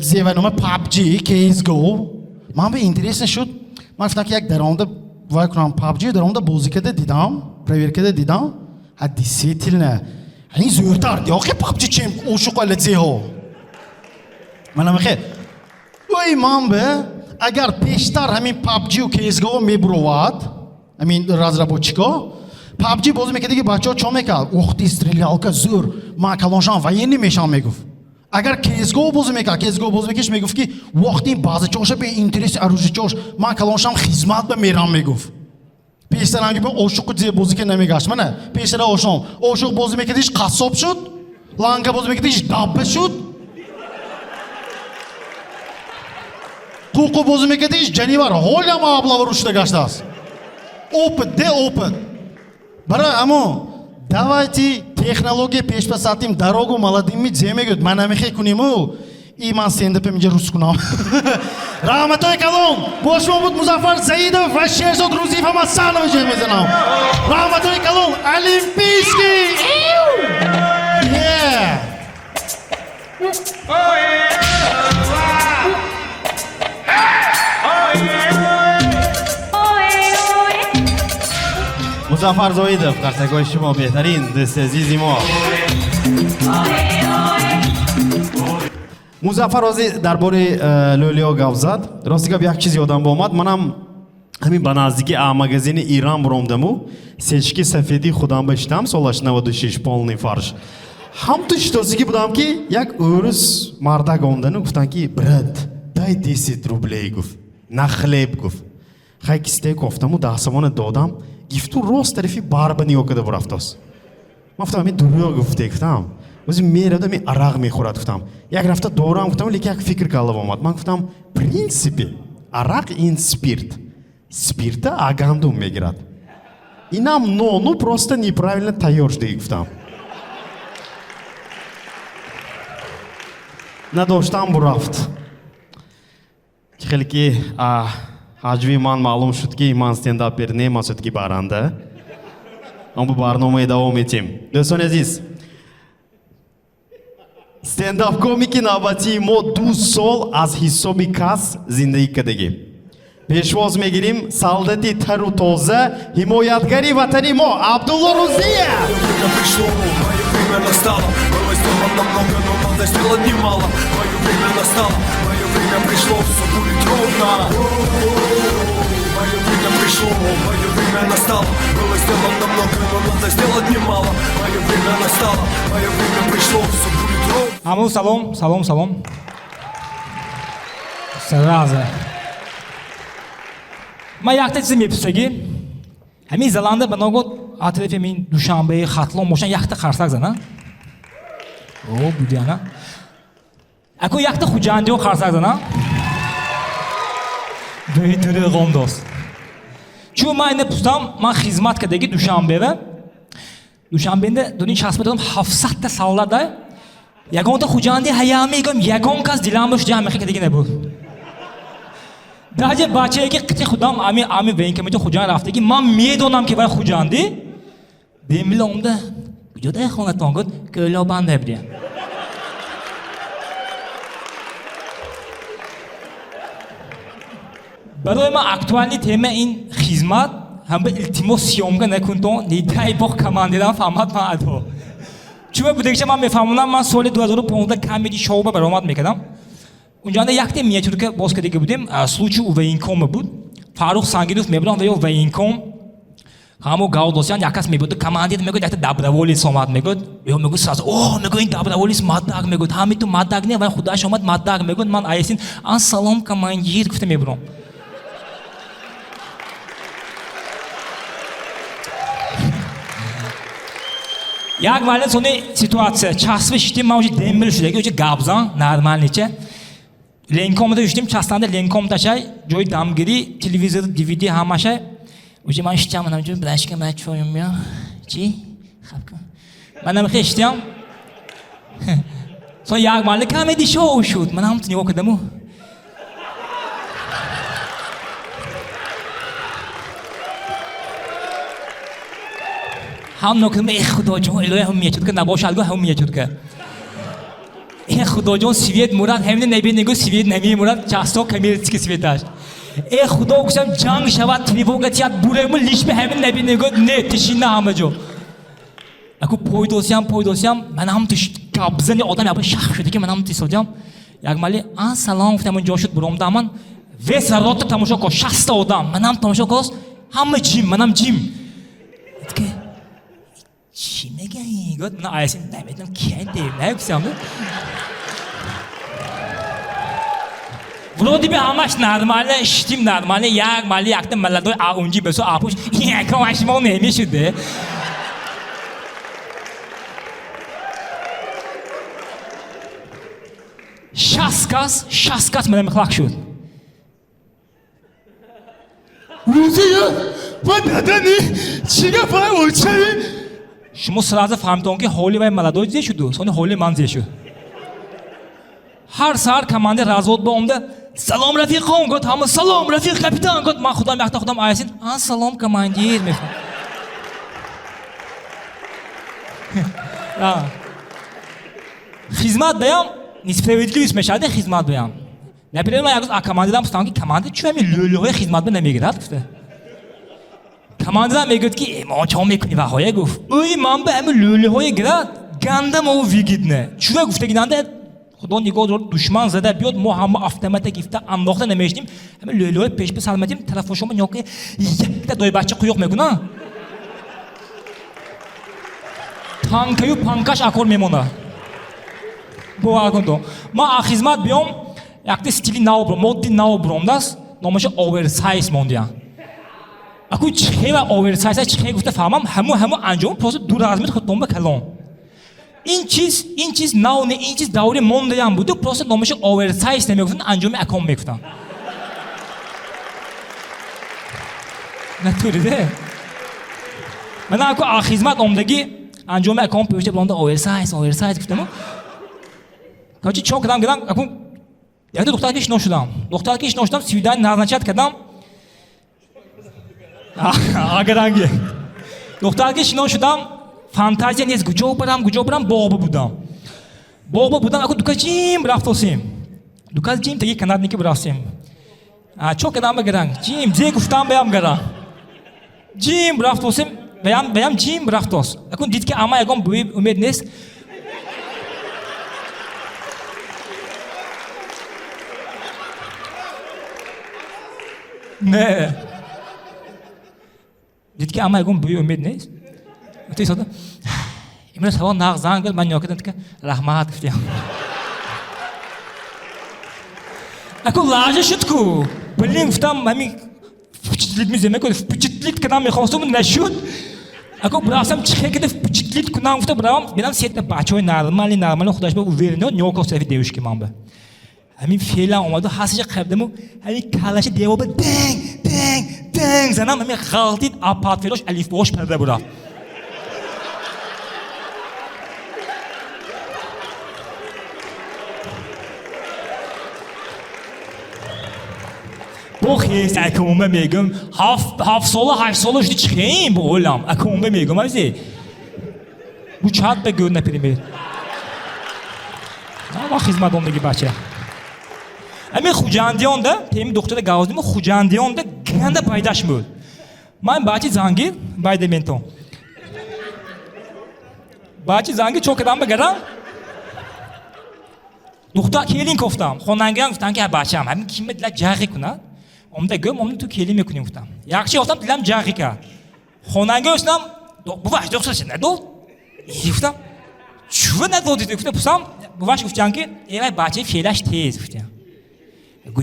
Зева нома PUBG, CSGO. Ман ба интересно шуд. Ман гуфтам ки як даромада вай кунам PUBG даромада бозӣ карда дидам, проверка карда дидам. Ҳа, действительно. Ин зӯртар, ёхи PUBG чем ошиқ лезеҳо. Мана мехе. Ой, ман бе агар пештар ҳамин PUBG CSGO мебуровад, ҳамин разработчико PUBG бозӣ мекардаги бачаҳо чо мекард? Ух ты, стрелялка зӯр, ман калоншам военный мешам, мегуфт. Агар CSGO бозӣ мекард, CSGO бозӣ мекард, мегуфт ки вақти баъзечоша бе интерес оружие чош, ман калоншам хизмат ба мерам, мегуфт. Пештаранги бо ошуқу зе бозӣ ка намегашт. Мана пештара ошом ошуқ бозӣ мекардиш, қассоб шуд, ланга бозӣ мекардиш, дабба шуд, қуқу бозӣ мекардиш, ҷанивар ҳолям аблава рушда гаштааст. Опыт де, опыт. Барои амо давайте технология пешпасатим, дорогу молодым зе мегӯяд, ман намехе куниму и ман стендапем инҷа рус кунам. Раҳматои калон, бо шумо буд Музаффар Заидов ва Шерзод Рӯзиев. Ҳама санови ҷой мезанам. Раҳматои калон, олимпийский. Yeah! Музаффар Зоидов, қарсакҳои шумо, беҳтарин дӯсти азизи мо. Музаффар ҳозир дар бораи лӯлиё гап зад. Рости гап, як чиз ёдам омад. Манам ҳамин ба наздики магазини Иран буромдаму сечки сафеди худам ба иштам, солаш 96, полный фарш. Ҳамту шитосигӣ будам ки як ӯрус мардак омдану гуфтанд ки брат, дай 10 рублей, гуфт. На хлеб, гуфт. Хай кистаи кофтаму 10 сомона додам, гифту рост тарафи барба нигоҳ карда бурафтос. Ман гуфтам, ҳамин дурӯғ гуфте, гуфтам. Ози меравда ми арақ мехӯрад, гуфтам. Як рафта дорам, гуфтам, лекин як фикр каллав омад. Ман гуфтам, принципе, арақ ин спирт. Спирта гандум мегирад. Инам нону просто неправильно тайёр шудагӣ, гуфтам. Надоштам, бурафт. Хеле ки ҳаҷви ман маълум шуд ки ман стендапер не, ман всё-таки баранда. Мо ба барномаи давом метем. Дӯстони азиз, стендап комики навбатии мо 2 сол аз ҳисоби кас зиндагӣ кардагӣ. Пешвоз мегирим солдати тару тоза, ҳимоятгари ватани мо Абдулло Рӯзиев. Пришло, мое время настало. Было сделано много, но надо сделать немало. Мое время настало, мое время пришло, все будет ровно. Мое время пришло, мое время настало. Было сделано много, но надо сделать немало. Мое время настало, мое время пришло, все будет ровно. Аму салом, салом, салом. Сразу. Ман якта чизе мепурсагӣ. Ҳамин заланда ба ногоҳ атрафи мин Душанбе, Хатлон бошан, якта қарсак зана. О, будиана. Ако якта Хуҷандиё қарсак зана. Бӯи дурӯғ омдост. Чун ман ина пустам, ман хизмат кардаги Душанбева. Душанбеда дуни часба додам 700 та солдат, ягонта хуҷанди ҳая мегӯям, ягон кас дилам бош ҷамъ кардаги набуд. Даже бачае ки қити худам ами военкомати Хуҷанд рафтаги, ман медонам, ки вай хуҷандӣ. Бемила омда, куҷода хонатон, гуфт, Кӯлобанда будия. Барои ман актуальный тема ин хизмат. Ҳама, илтимос, съёмка накунтон, не дай бог командирам фаҳмад, ман адо. Чун будагиша ман мефаҳмонам. Ман соли 2015 камеди шоуба баромад мекардам. Унҷанда якте миниатюрка боз кардага будем, случай у военкома буд. Фаррух Сангинов мебудам ва ё военком ҳамо гав досиян. Як кас мебуд, командир мегӯяд, якта доброволец омад, мегӯяд. Ё мегӯяд, сразу о мегӯяд, ин доброволец мадак, мегӯяд, ҳами ту мадак не, вай худаш омад, мадак, мегӯяд. Ман аясин ан салом, командир, гуфта мебурам. Як вале сони ситуация часби шитим, ман уже дембел шудаги, уже гапзан нормальниче. Ленкомда шитим, частанда ленком ташай, ҷои дамгирӣ, телевизор, DVD ҳамашай. Уже ман шитям, манам ҷо брашка, ман чоюм я чи хаб кун, манам хе шитям. Сон як маҳалла камеди шоу шуд, манам ту нигоҳ кардаму ҳам нокардам. Э, худоҷон, илоҳи, ҳам мечудка набошад, го ҳам мечудка. Э, худоҷон, свет мурад, ҳамина набинего, свет намемурад, часто коммерческий светаш. Э, худо, гуфтам, ҷанг шавад, тревога тият, бурему лишби ҳамин набинего, не, тишина ҳама ҷо. Аку пойдосиям, пойдосиям, ман ҳам ту гапзани одам яба шах шуд, ки ман ҳам тисодиям. Як мали ан салом гуфтам, он ҷо шуд, буромда ман весь рота тамошо кор, 60 та одам, манам тамошо кос, ҳама ҷим, манам ҷим. Чӣ мегаи? Гуфт, ман аясин намедонам, ки не гуфтам. Вроде бы ҳамаш нормально, иштим нормально, як мали якта молодой аунҷи бесо апуш, яком ашмо намешуде. 60 кас, 60 кас мана михлақ шуд. Рӯзия, ман дадани чӣ гапай очаи? Шумо сразу фаҳмитон, ки ҳоли вай молодой зе шуду, сони ҳоли ман зе шуд. Ҳар саҳар командир развод ба омда, салом, рафиқон, гуфт, ҳама салом, рафиқ капитан, гуфт. Ман худам якта худам аясин а салом, командир, мефаҳм. Хизмат даям несправедливость мешавад, хизмат даям. Например, ман як рӯз командирам пурсидам, ки командир, чӯ ҳамин лӯлиҳои хизмат ба намегирад, гуфта. Командирам мегӯяд, ки мо чо мекунӣ ваҳоя, гуфт. Ӯи ман ба ҳамин лӯлиҳое гирад, ганда мо выгодно. Чӯ гуфтагинанда, худо нигоҳ дорад, душман зада биёд, мо ҳама автомата гифта андохта намешинем, ҳамин лӯлиҳои пешпи салматим тарафошома нёки якта дойбача қуёқ мекунад, танкаю панкаш акор мемонад. Бовар кун, ман а хизмат биём, якта стили нав, модди нав буромдааст, номаша оверсайз мондиян. Аку чихе ва оверсайз чихе гуфта фаҳмам, ҳаму анҷом, просто ду размер худтон ба калон. Ин чиз нав не, ин чиз даври мондаям буду, просто номаша оверсайз намегуфтанд, анҷоми аком мегуфтанд. Натуриде мана аку а хизмат омдагӣ анҷоми аком пӯшта булонда оверсайз, оверсайз гуфтаму. Короче, чо кардам, гирам, аку якта духтар ки шинос шудам. Духтар ки шинос шудам, свидание назначать кардам. Агаранги. Духтар ки шинос шудам, фантазия нест, куҷо барам, куҷо барам, боғба будам. Боғба будам, аку дука ҷим рафтосем. Дука ҷим таги канатники рафтем. Чо кардам ба гаранг? Ҷим, зе гуфтам баям гарам. Ҷим рафтосем, баям ҷим рафтос. Аку дид, ки ама ягон бӯи умед нест. Не. Дид, ки ама ягон бӯи умед нест. Ту истода. Имрӯз ҳаво нағз, занг гуфт, ман нигоҳ кардам, ки раҳмат гуфтям. Аку лаҳза шуд ку. Блин, гуфтам, ҳамин впечатлить мезем, впечатлить кардам мехостум, нашуд. Аку рафтам, чихе кида впечатлить кунам гуфта бравам, бинам сета бачаҳои нормальный, нормальный, худаш ба уверенно нигоҳ кардам тарафи девушки ман ба. Ҳамин феълан омаду ҳасташа қабдаму ҳамин каллаша девор ба денг денг денг занам, ҳамин ғалтид, апатфелош алифбош парда бурафт. Бо хес акумба мегум, ҳафт сола, ҳашт сола шуди, чихем бо олам акумба мегум, ази бу чат ба гӯ, например, ва хизмат ондаги бача. Ами Хуҷандионда теми духтара гавздиму Хуҷандионда ганда байдаш мӯд. Ман бачи зангир байда ментон. Бачи зангир чо кадам багарам? Духтар келин кофтам. Хонангиам гуфтам ки бачам, ҳамин кима дилат ҷағӣ кунад? Омда гӯм, омда ту келин мекунем гуфтам. Якчи ёфтам, дилам ҷағӣ кард. Хонанги гуфтам, буваш духтар надод? Гуфтам, чува надодӣ? Гуфтам, пурсам, буваш гуфтам ки эвай бачаи феълаш тез гуфтам.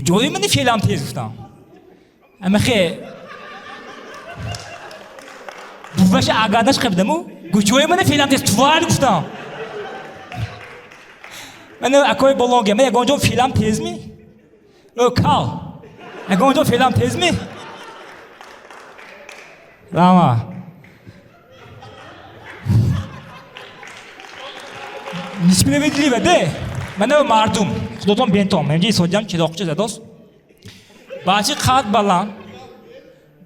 Ҷои мани феълам тез гуфтам. Амахе буваша агардаш қабдаму гуҷои мани феълам тез твар гуфтам. Ман акои болонге, ман ягон ҷо феълам тезми? Ё кал. Ягон ҷо феълам тезми? Рама. Несправедливо, де? Ман мардум, худотон бентом, ҳамҷи содиам чироқча задост. Бачи қад баланд,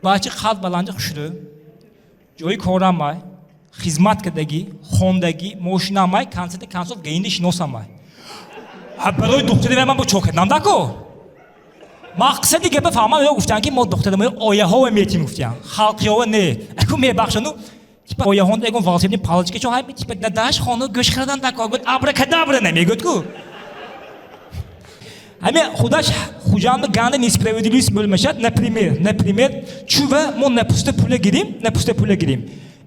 бачи қад баланди хушрӯ, ҷои корамай, хизмат кардагӣ, хондагӣ, мошинамай, консерти консолт гейинди шиносамай. Барои духтари ман бо чо кардам дако? Мақсади гапа фаҳмам, ё гуфтанд ки мо духтарамои ояҳова метим гуфтян, халқиёва не. Аку мебахшану, типа ояҳонда ягон волшебный палочка чо ҳай, типа дадаш хону гӯш харадан дако, гӯд абракадабра намегӯд ку. Ҳамин худаш Хуҷанда ганда несправедливость мӯл мешавад. Например, чува мо напуста пула гирим, напуста пула гирим.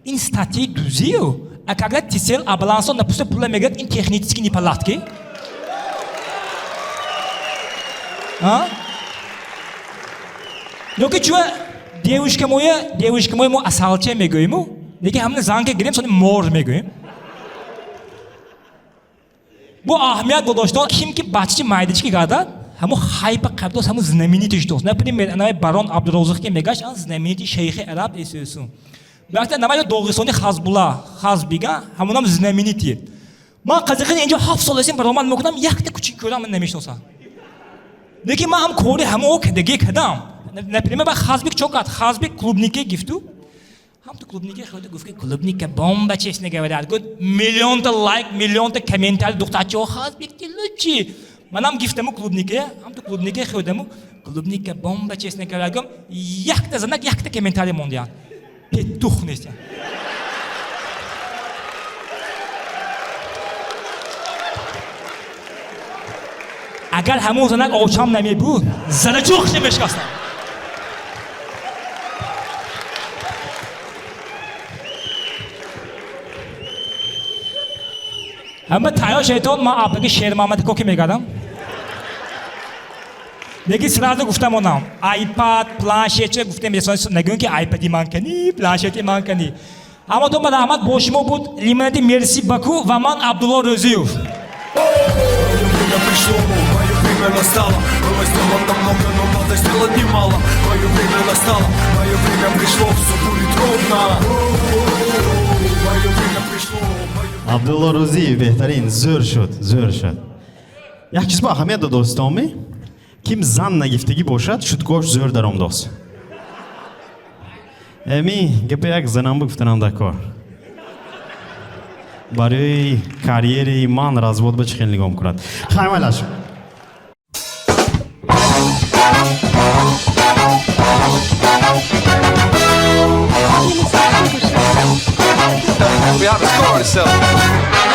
Ин статьяи дузию, а когда Тисел Абалансо напуста пула мегирад, ин технические неполадки. А? Ёки чува девушка моя, девушка моя мо асалча мегӯему, лекин ҳамна занга гирем, сони мор мегӯем. Бу аҳамият додоштон, ким ки бачаи майдачки гардад, ҳамун хайпа қабдос, ҳамун знаменитый дост. Например, анавай барон Абдурозиқ ки мегашт, ан знаменитый шейхи араб эсӯсу. Вақте навай Доғистони Хазбула, Хазбига, ҳамунам знаменитый. Ман қазиқин инҷо 7 сол эсим баромад мекунам, якта кучик кӯрам ман намешиносам. Лекин ман ҳам кори ҳамон кадаге кадам. Например, ба Хазбик чо кард? Хазбик клубнике гифту. Ҳам ту клубнике хӯрда гуфт ки клубника бомба, честно говоря. Гуфт миллионта лайк, миллионта комментарий духтарчаҳо Хазбик ты лучший. Манам гифтаму клубнике, ҳам ту клубнике хӯрдаму клубника бомба, честно говоря. Гуфт якта занак якта комментарий мондиян. Петух нест. Агар ҳамон занак очам намебуд, заначух намешикастам. Ҳама тайёр шайтон, ман апаги Шермамадако ки мегардам. Лекин сразу гуфтам онам, iPad, планшет ча гуфтем, нагӯем ки iPad-и ман кани, планшети ман кани. Аммо то ба раҳмат бо шумо буд Лимонади Мерси Баку ва ман Абдулло Рӯзиев. Время пришло, мое время настало. Было сделано много, но надо сделать немало. Мое время настало, мое время пришло, все будет ровно. Мое время пришло. Абдулло Рӯзиев беҳтарин, зӯр шуд, зӯр шуд. Як чиз бо аҳамият дод дӯстоми, ким зан нагифтагӣ бошад, шуткош зӯр даромдост. Эми гапа як занам бигуфтанам дар кор. Барои карьераи ман развод ба чӣ хел нигоҳ мекунад. Хай майлаш. We have a score to settle.